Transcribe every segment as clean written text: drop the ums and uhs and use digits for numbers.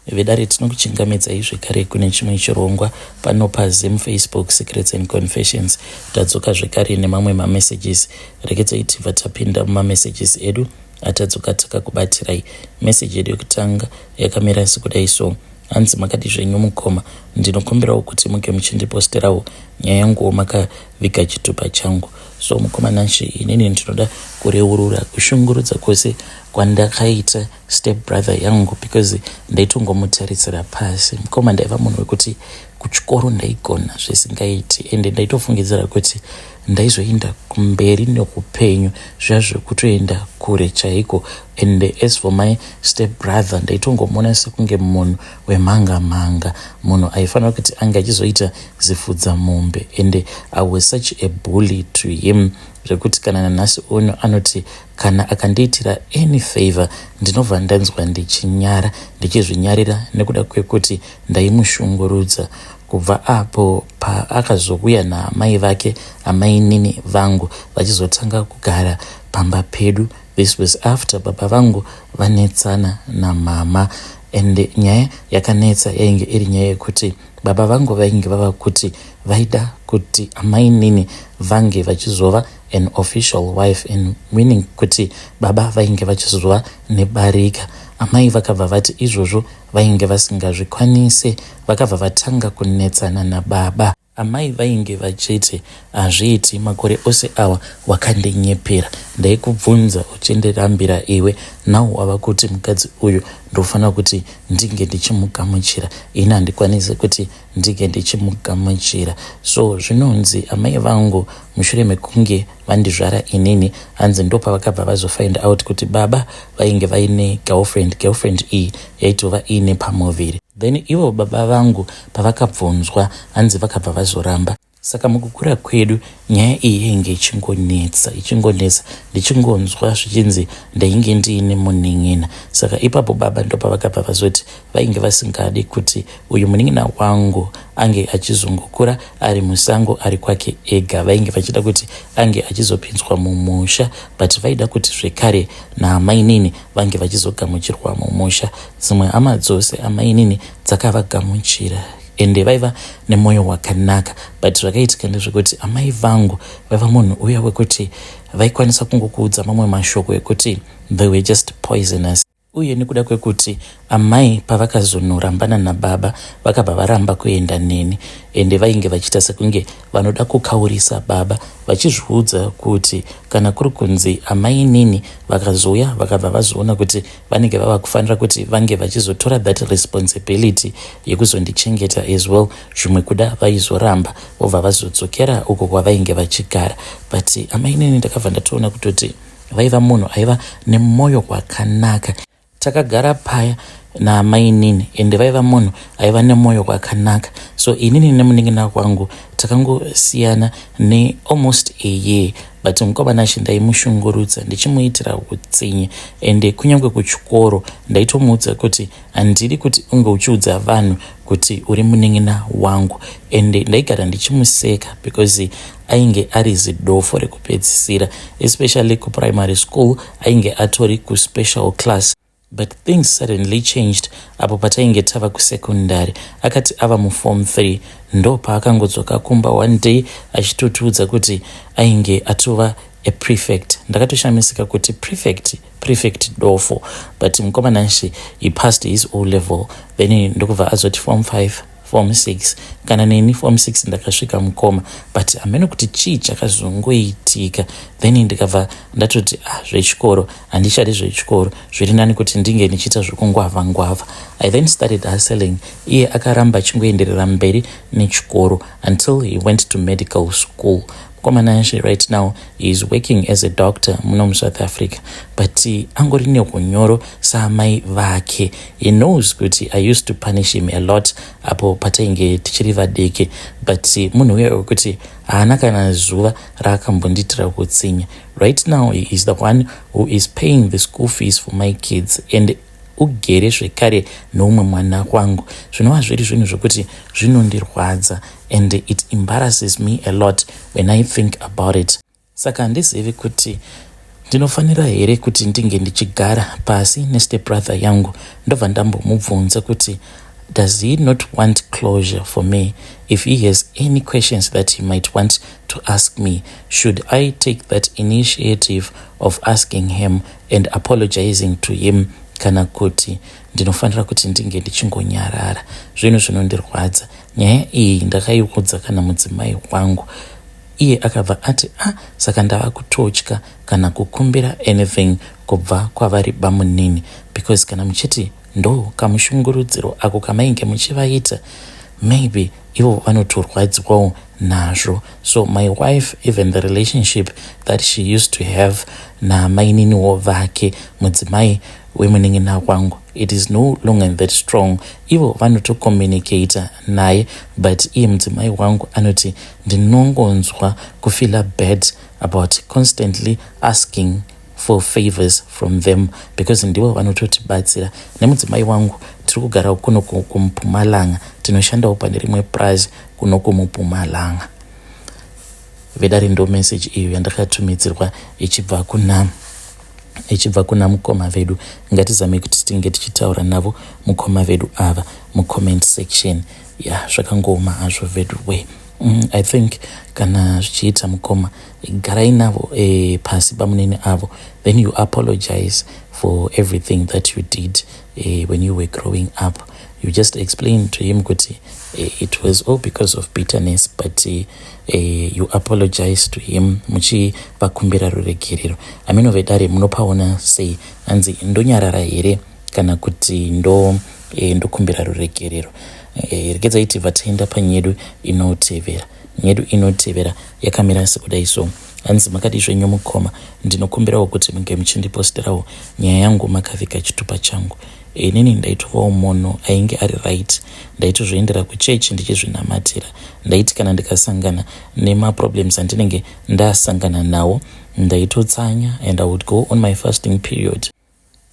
Vedare, tinokuchingamidzai zvekare kune chimwe chirongwa pano paZim Facebook Secrets and Confessions. Tadzoka zvekare nemamwe mamessages. Regedzai tibva tapinda mumamessages edu atadzoka takakubatirai. Message yedu yekutanga yakamira sekudai so. Hanzi, "Makadi zvenyu mukoma? Ndinokumbirawo kuti muge muchindiposterawo nyaya yanguwo makaviga chitupa changu." So mukoma Nashe, inini ndinoda kureurura kushungurudza kwose kwandakaita step brother yangu because ndaitongomutarisira pasi. Mukoma, ndaiva munhu wekuti kuchikoro ndaigona zvisingaiti, ende ndaitofungidzira kuti ndaizoenda kumberi neupenyu, zviya zvekutoenda kure chaiko. And as for my step brother, ndaitongomuona sekunge munhu wemhanga mhanga, munhu aifanira kuti ange achizoita zifudza mombe. And I was such a bully to him zvekuti kana nanhasi uno anoti kana akandiitira any favor, ndinobva ndanzwa ndichinyara, ndichizvinyarira nekuda kwekuti ndaimushungurudza. Kubva apo paakazouya naamai vake, amainini vangu, vachizotanga kugara pamba pedu. This was after baba vangu vanetsana namama, and nyaya yakanetsa yainge iri nyaya yekuti baba vangu vainge vava kuti vaida kuti amainini vange vachizova an official wife, and meaning kuti baba vainge vachizova nebarika. Amai vakabva vati izvozvo vainge vasingazvikwanise. Vakabva vatanga kunetsana nababa. Amai vainge vachiti, "Hazviiti, makore ose awa wakandinyepera, ndaikubvunza uchindirambira iwe. Now wava kuti mukadzi uyu ndofanira kuti ndinge ndichimugamuchira. Ini handikwanisi kuti ndinge ndichimugamuchira." So zvinonzi amai vangu, mushure mekunge vandizvara inini, hanzi ndopavakabva vazofind out kuti baba vainge vaine girlfriend. Girlfriend iyi yaitova iine pamuviri. Then ivo baba vangu pavakabvunzwa, hanzi vakabva vazoramba. Saka mukukura kwedu nyaya iyi yainge ichingonetsa, ichingonetsa, ndichingonzwa zvichinzi ndainge ndiine munin'ina. Saka ipapo baba ndopavakabva vazoti vainge vasingadi kuti uyu munin'ina wangu ange achizongokura ari musango, ari kwake ega. Vainge vachida kuti ange achizopinzwa mumusha, but vaida kuti zvekare naamainini vange vachizogamuchirwa mumusha. Dzimwe hama dzose amainini dzakavagamuchira, ende vaiva nemwoyo wakanaka. But zvakaitika ndezvekuti amai vangu vaiva munhu uya wekuti vaikwanisa kungokuudza mamwe mashoko ekuti they were just poisonous. Uye nekuda kwekuti amai pavakazonorambana nababa, vakabva varamba kuenda neni, ende vainge vachiita sekunge vanoda kukaurisa baba, vachizviudza kuti kana kuri kunzi amai nini vakazouya vakabva vazoona kuti vanenge vava kufanira kuti vange vachizotora that responsibility yekuzondichengeta as well, zvimwe kuda vaizoramba, vobva vazodzokera uko kwavainge vachigara. But amai nini ndakabva ndatoona kutoti vaiva munhu aiva nemwoyo wakanaka. Takagara paya naamainini, ende vaiva munhu aiva nemwoyo wakanaka. So inini nemunin'ina wangu takangosiyana nealmost a year, but mukoma Nashe, ndaimushungurudza, ndichimuitira utsinye. Ende kunyange kuchikoro ndaitomuudza kuti handidi kuti unge uchiudza vanhu kuti uri munin'ina wangu. Ende ndaigara ndichimuseka because ainge ari zidofo rekupedzisira, especially kuprimary school ainge atori kuspecial class. But things suddenly changed apo patainge tava kusecondary. Akati ava muform 3, ndo paakangodzoka kumba one day achitotiudza kuti ainge atova a prefect. Ndakatoshamisika kuti prefect, prefect dofo. But mukoma Nashe, he passed his O level, then ndokubva azoti form 5, form 6. Kana neni form 6 ndakasvika, mukoma, but hamene kuti chii chakazongoitika. Then ndikabva ndatoti, "Ah, zvechikoro handichadi zvechikoro, zviri nani kuti ndinge ndichiita zvekungwavha ngwavha." I then started hustling. Iye akaramba achingoenderera mberi nechikoro until he went to medical school. Mukoma Nashe, right now he is working as a doctor muno muSouth Africa, but angori neunyoro saamai vake. He knows kuti I used to punish him a lot apo patainge tichiri vadiki, but munhu uya wekuti haana kana zuva raakambondiitira kutsinya. Right now he is the one who is paying the school fees for my kids, and ugere zvekare neumwe mwana wangu, zvinova zviri zvinhu zvokuti zvinondirwadza, and it embarrasses me a lot when I think about it. Saka handizivi kuti Ndinofanira here kuti ndinge ndichigara pasi nestep brother yangu, ndobva ndambomubvunza kuti does he not want closure for me? If he has any questions that he might want to ask me, should I take that initiative of asking him and apologizing to him, kana kuti ndinofanira kuti ndinge ndichingonyarara? Zvinhu zvinondirwadza. Nyaya iyi ndakaiudza kana mudzimai wangu, iye akabva ati, "A ah, saka ndava kutotya kana kukumbira anything kubva kwavari bamunini, because kana muchiti ndo kamushungurudziro ako kamainge muchivaita, maybe ivo vanotorwadziwawo nazvo." So my wife, even the relationship that she used to have namaininiwo vake, mudzimai wemunin'ina wangu, it is no longer that strong. Ivo vanotocommunicata naye, but iye mudzimai wangu anoti, "Ndinongonzwa kufeela bad about constantly asking for favors from them, because ndivo vanototibatsira." Nemudzimai wangu tiri kugara kuno kuMupumalanga, tinoshandawo pane rimwe purazi kuno kuMupumalanga. Vedare, ndo message iyo yandakatumidzirwa ichibva kuna mukoma vedu. Ngatizame kuti tinge tichitaura navo mukoma vedu ava mucomment section. Ya, zvakangooma hazvo vedu we. I think kana zvichiita, mukoma, garai navo pasi pamunene avo, then you apologize for everything that you did when you were growing up. You just explain to him kuti it was all because of bitterness, but you apologize to him muchivakumbira ruregerero. Ameno vedare, munopaona sei? Anzi ndonyarara here kana kuti ndokumbira ruregerero? Regedzai tibva taenda panyedu inotevera. Nyedu inotevera yakamira sekudai so. Hanzi, "Makadi zvenyu mukoma? Ndinokumbirawo kuti munge muchindiposterawo nyaya yangu makavika chitupa changu. Inini ndaitovawo munhu ainge ari right, ndaitozviendera kuchechi ndichizvinamatira. Ndaiti kana ndikasangana nemaproblems andinenge ndasangana nawo, ndaitotsanya and I would go on my fasting period,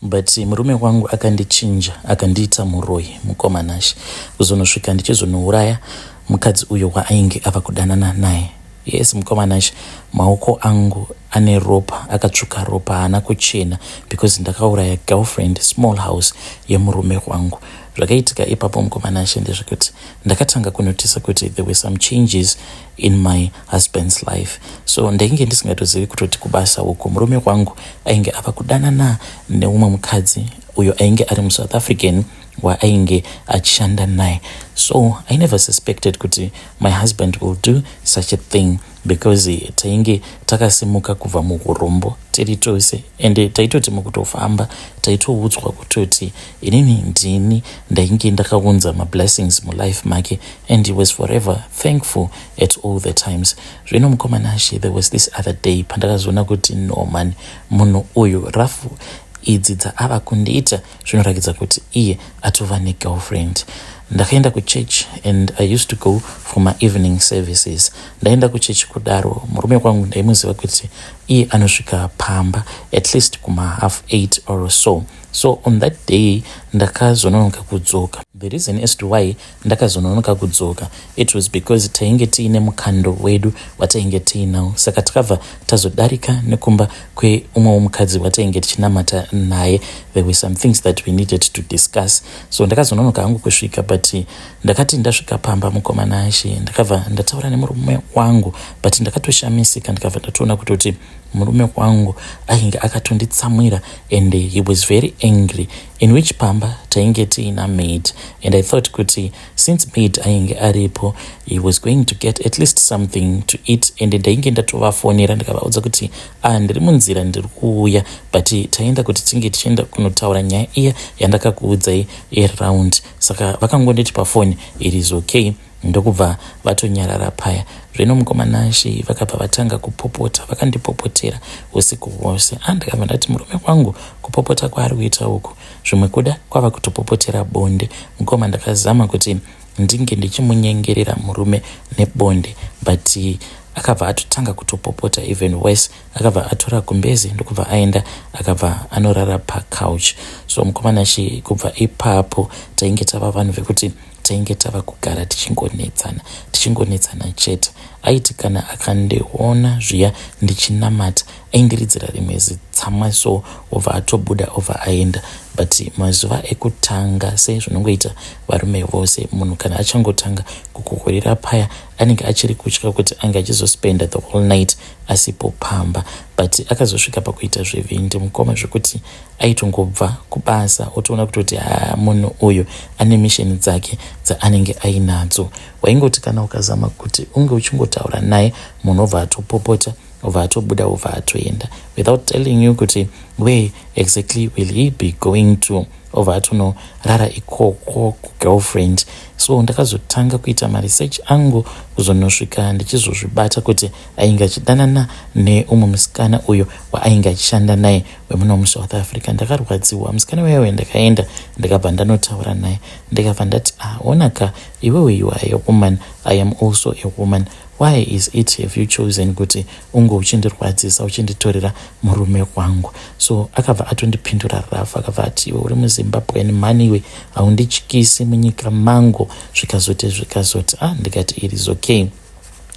but murume wangu akandichinja, akandiita muroi, mukoma Nashe, kuzonosvika ndichizonouraya mukadzi uyo waainge ava kudanana naye. Yes, mukoma Nashe, maoko angu ane ropa, akatsvuka ropa, haana kuchena, because ndakauraya girlfriend, small house yemurume wangu. Zvakaitika ipapo, mukoma Nashe, ndezvekuti ndakatanga kunotisa kuti there were some changes in my husband's life. So ndainge ndisingatozivi kutoti kubasa uko murume wangu ainge ava kudanana neumwe mukadzi uyo ainge ari muSouth African waainge achishanda naye. So I never suspected kuti my husband will do such a thing, because tainge takasimuka kubva muurombo tiri tose, ende taitoti mukutofamba taitoudzwa kutoti inini ndini ndainge ndakaunza mablessings mulife make, and he was forever thankful at all the times. Zvino mukoma Nashe, there was this other day pandakazoona kuti no man, munhu uyu, rafu idzi dzaava kundiita zvinoratidza kuti iye atova negirlfriend. Ndakaenda kuchurch and I used to go for my evening services. Ndaenda kuchechi kudaro, murume wangu ndaimuziva kuti iye anosvika pamba at least kuma half 8 or so. So on that day ndakazononoka kudzoka. The reason as to why ndakazononoka kudzoka, it was because tainge tiine mukando wedu watainge tiinawo, saka takabva tazodarika nekumba kweumwe womukadzi watainge tichinamata naye. There were some things that we needed to discuss, so ndakazononoka hangu kusvika. But ndakati ndasvika pamba, mukoma Nashe, ndakabva ndataura nemurume wangu, but ndakatoshamisika, ndikabva ndatoona kutoti murume wangu ainge akatonditsamwira and he was very angry, in which pamba tainge tiina maid, and I thought kuti since maid ainge aripo, he was going to get at least something to eat. And ndainge ndatovafonera, ndikavaudza kuti, "Ah, ndiri munzira, ndiri kuuya, but taenda kuti tinge tichienda kunotaura nyaya iya yandakakuudzai yeround." Saka vakangonditi pafoni, "It is okay," ndokubva vatonyarara paya. Zvino mukoma Nashe, vakabva vatanga kupopota, vakandipopotera usiku hwose. Andikabva ndati murume wangu kupopota kwaari kuita uku, zvimwe kuda kwava kutopopotera bonde. Mukoma, ndakazama kuti ndinge ndichimunyengerera murume nebonde, but akabva atotanga kutopopota even worse. Akabva atora gumbezi, ndokubva aenda, akabva anorara pacouch. So mukoma Nashe, kubva ipapo tainge tava vanhu vekuti tainge tava kugara tichingonetsana tichingonetsana chete. Aiti kana akandiona zviya ndichinamata aindiridzira rimwe zitsamwa so obva atobuda obva aenda. But mazuva ekutanga sezvinongoita varume vose munhu kana achangotanga kukuhurira paya anenge achiri kutya kuti ange achizospenda the whole night asipo pamba. But akazosvika pakuita zvivindi mukoma zvekuti aitongobva kubasa otoona kutoti haa munhu uyu ane mission dzake dzaanenge ainadzo. Waingoti kana ukazama kuti unge uchingotaura naye munhu obva atopopota obva atobuda obva atoenda without telling you kuti where exactly will he be going to obva atonorara ikoko kugirlfriend. So ndakazotanga kuita maresearch angu kuzonosvika ndichizozvibata kuti ainge achidanana neumwe musikana uyo waainge achishanda naye wemuno muSouth Africa. Ndakarwadziwa musikana uyayo, ndakaenda ndikabva ndanotaura naye ndikabva ndati, "Ah, onaka iwewe, you are a woman, I am also a woman. Why is it have you chosen kuti unge uchindirwadzisa uchinditorera murume wangu?" So akabva atondipindura rafu, akabva ati, "Iwe uri muZimbabwean maniwe, haundityisi munyika mangu," zvikazoti zvikazoti. Ah, ndikati it is okay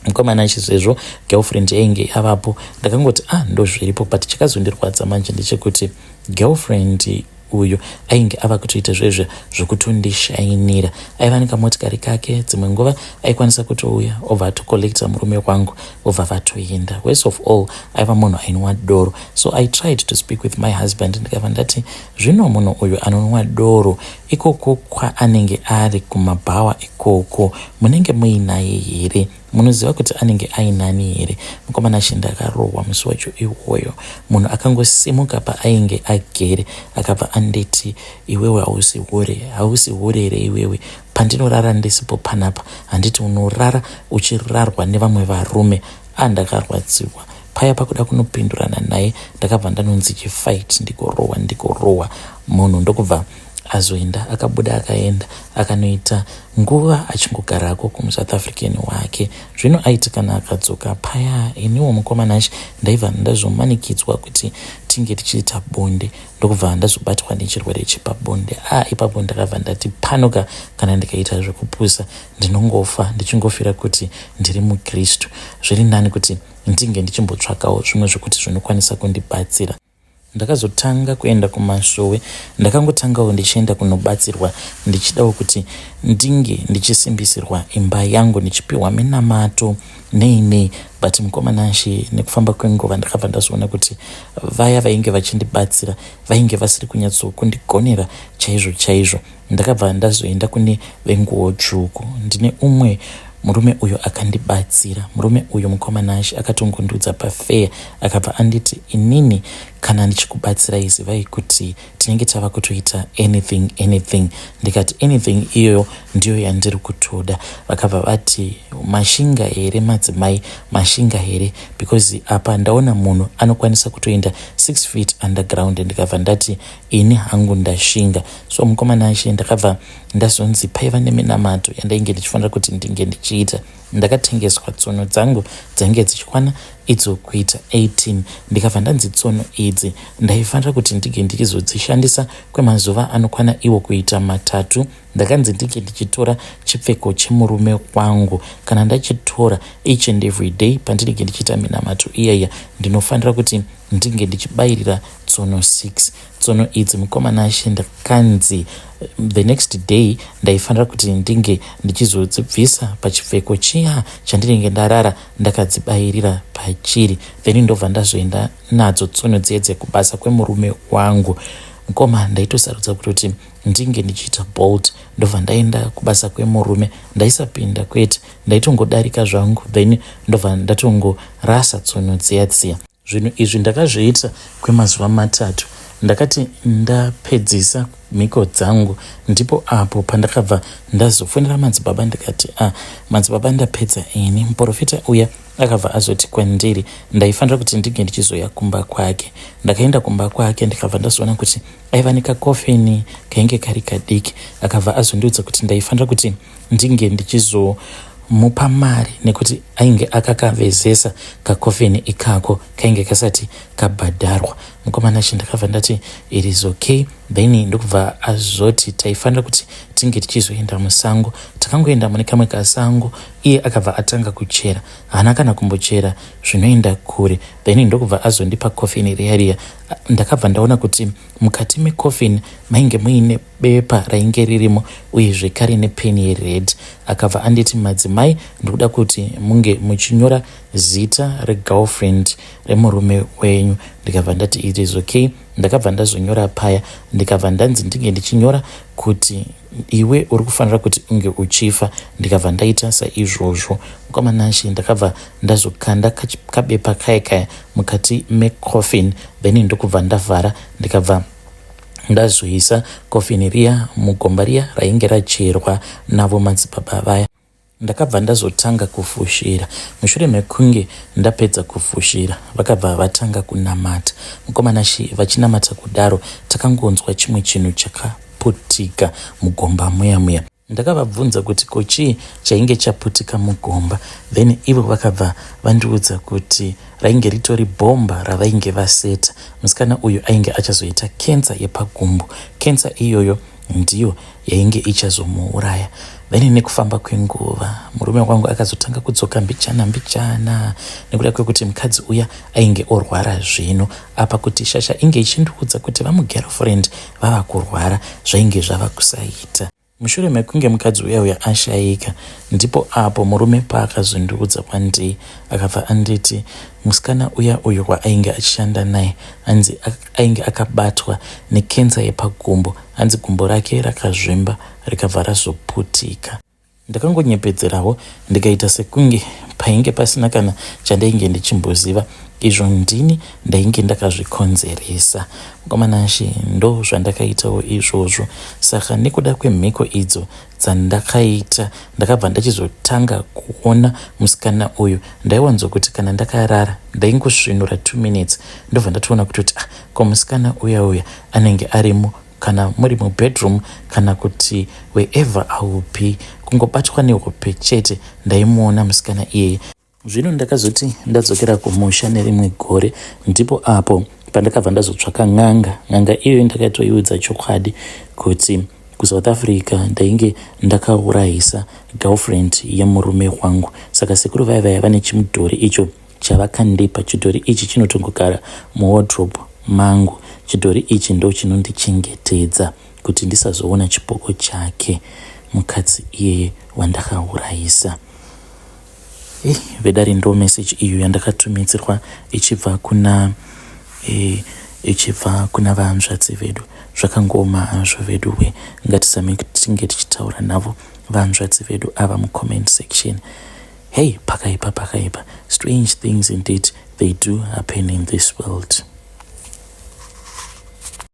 mukomana. Achizvezvo girlfriend yainge avapo. Ndakangoti ah, ndo zviripo. But chakazondirwadza manje ndechekuti girlfriend uyu ainge ava kutoita zvezve zvekutondishainira. Aiva nekamotikari kake, dzimwe nguva aikwanisa kutouya obva atocollecta murume wangu obva vatoenda. Worst of all, aiva munhu ainwa doro. So I tried to speak with my husband, ndikabva ndati, "Zvino munhu uyu anonwa doro, ikoko kwaanenge ari kumabhawa ikoko munenge muinaye here? Munoziva kuti anenge ainani here?" Mukomana achinda akarohwa musi wacho iwoyo. Munhu akangosimuka paainge agere akabva anditi, "Iwewe hausi hure, hausi hure here iwewe? Pandinorara ndisipo panapa, handiti unorara uchirarwa nevamwe varume?" Andakarwadziwa paya. Pakuda kunopindurana naye ndakabva ndanonzi chifight, ndigorohwa ndigorohwa. Munhu ndokubva azoenda, akabuda akaenda akanoita nguva achingogarako kumuSouth African wake. Zvino aiti kana akadzoka paya, iniwo mukomana achi ndaibva ndazomanikidzwa kuti tinge tichiita bonde, ndokubva ndazobatwa nechirwere chepabonde. A, ipapo ndakabva ndati panoka kana ndikaita zvekupusa ndinongofa ndichingofira kuti ndiri mukristu. Zviri nani kuti ndinge ndichimbotsvakawo zvimwe zvekuti zvinokwanisa kundibatsira. Ndakazotanga kuenda kumasowe. Ndakangotangawo ndichienda kunobatsirwa, ndichidawo kuti ndinge ndichisimbisirwa imba yangu, ndichipiwa minamato nei nei. But mukomana Ashe, nekufamba kwenguva ndakabva ndazoona kuti vaya vainge vachindibatsira vainge vasiri kunyatsokundigonera chaizvo chaizvo. Ndakabva ndazoenda kune venguo tsvuku. Ndine umwe murume uyo akandibatsira. Murume uyu, mukomana Ashe, akatongondiudza pafeya, akabva anditi, "Inini kana ndichikubatsirai, zivai kuti tinenge tava kutoita anything anything." Ndikati, "Anything iyoyo ndiyo yandiri kutoda." Vakabva vati, "Mashinga here madzimai, mashinga here? Because apa ndaona munhu anokwanisa kutoenda 6 feet underground." Ndikabva ndati, "Ini hangu ndashinga." So mukomana Ashe, ndakabva ndazonzi paiva neminamato yandainge ndichifanira kuti ndinge ndichiita. Ndakatengeswa tsono dzangu dzainge dzichikwana idzo kuita 18. Ndikabva ndanzi tsono idzi ndaifanira kuti ndinge ndichizodzishandisa kwemazuva anokwana iwo kuita 3. Ndakanzi ndinge ndichitora chipfeko chemurume wangu. Kana ndachitora, each and every day pandinenge ndichiita minamato iyaiya, ndinofanira kuti ndinge ndichibayirira tsono 6. Tsono idzi, mukomana Ashe, ndakanzi the next day ndaifanira kuti ndinge ndichizodzibvisa pachipfeko chiya chandinenge ndarara ndakadzibayirira pachiri, then ndobva ndazoenda nadzo tsono dziye dzekubasa kwemurume wangu. Mukoma, ndaitosarudza kutoti ndinge ndichiita bold, ndobva ndaenda kubasa kwemurume. Ndaisapinda kwete, ndaitongodarika zvangu, then ndobva ndatongorasa tsono dziya dziya. Zvinhu izvi ndakazviita kwemazuva 3. Ndakati ndapedzisa mhiko dzangu, ndipo apo pandakabva ndazofonera madzibaba, ndikati, "A ah, madzibaba, ndapedza ini." Muprofita uya akabva azoti kwandiri ndaifanira kuti ndinge ndichizoya kumba kwake. Ndakaenda kumba kwake, ndikabva ndazoona kuti aiva nekakofini kainge kari kadiki. Akabva azondiudza kuti ndaifanira kuti ndinge ndichizomupa mari nekuti ainge akakavezesa kakofini ikako, kainge kasati kabhadharwa. Mukoma Nashe, ndakabva ndati it is okay. Then ndokubva azoti taifanira kuti tinge tichizoenda musango. Takangoenda mune kamwe kasango, iye akabva atanga kuchera. Haana kana kumbochera zvinoenda kure, then ndokubva azondipa coffin riya riya. Ndakabva ndaona kuti mukati mecoffin mainge muine bepa rainge ririmo uye zvekare nepeni yered. Akabva anditi, "Madzimai, ndikuda kuti munge muchinyora zita regirlfriend remurume wenyu." Ndikabva ndati it is okay. Ndakabva ndazonyora paya, ndikabva ndanzi ndinge ndichinyora kuti iwe uri kufanira kuti unge uchifa. Ndikabva ndaita saizvozvo. Mukoma Nashe, ndakabva ndazokanda kabepa kaya kaya mukati mecoffin, then ndokubva ndavhara. Ndikabva ndazoisa coffin riya mugomba riya rainge racherwa navo madzibaba vaya. Ndakabva ndazotanga kufushira. Mushure mekunge ndapedza kufushira, vakabva vatanga kunamata. Mukoma Nashe, vachinamata kudaro, takangonzwa chimwe chinhu chakaputika mugomba muya muya. Ndakavabvunza kuti ko chii chainge chaputika mugomba, then ivo vakabva vandiudza kuti rainge ritori bhomba ravainge vaseta. Musikana uyu ainge achazoita kensa yepagumbo. Kensa iyoyo ndiyo yainge ichazomuuraya. Then nekufamba kwenguva, murume wangu akazotanga kudzoka mbichana mbichana nekuda kwekuti mukadzi uya ainge orwara. Zvino apa kuti shasha inge ichindiudza kuti vamugirlfriend vava kurwara, zvainge zvava kusaita. Mushure mekunge mukadzi uya uya ashayika, ndipo apo murume paakazondiudza kwandii. Akabva anditi musikana uya uyu waainge achishanda naye, hanzi ainge akabatwa nekensa yepagumbo, hanzi gumbo rake rakazvimba rikabva razoputika. Ndakangonyepedzerawo, ndikaita sekunge painge pasina kana chandainge ndichimboziva, izvo ndini ndainge ndakazvikonzeresa. Mukoma Nashe, ndo zvandakaitawo izvozvo. Saka nekuda kwemhiko idzo dzandakaita, ndakabva ndachizotanga kuona musikana uyu. Ndaiwanzokuti kana ndakarara, ndaingosvinura 2 minutes, ndobva ndatoona kutoti, ah, ko musikana uya uya anenge arimo, kana muri mubedroom kana kuti wherever I will be. Kungobatwa nehope chete, ndaimuona musikana iyeye. Zvino ndakazoti ndadzokera kumusha nerimwe gore, ndipo apo pandakabva ndazotsvaka n'anga. N'anga iyoyo ndakatoiudza chokwadi kuti kuSouth Africa ndainge ndakaurayisa girlfriend yemurume wangu. Saka sekuru vaya vaya vane chimudhori icho chavakandipa. Chidhori ichi chinotongogara muwardrobe mangu. Chidhori ichi ndo chinondichengetedza kuti ndisazoona chipoko chake mukadzi iyeye wandakaurayisa. Hey, vedare, ndo message iyo yandakatumidzirwa ichibva kuna vanzvadzi vedu. Zvakangoma hazvo veduwe. Ngatizame tinge tichitaura navo vanzvadzi vedu ava mucomment section. Hey, pakaipa, pakaipa. Strange things indeed, they do happen in this world.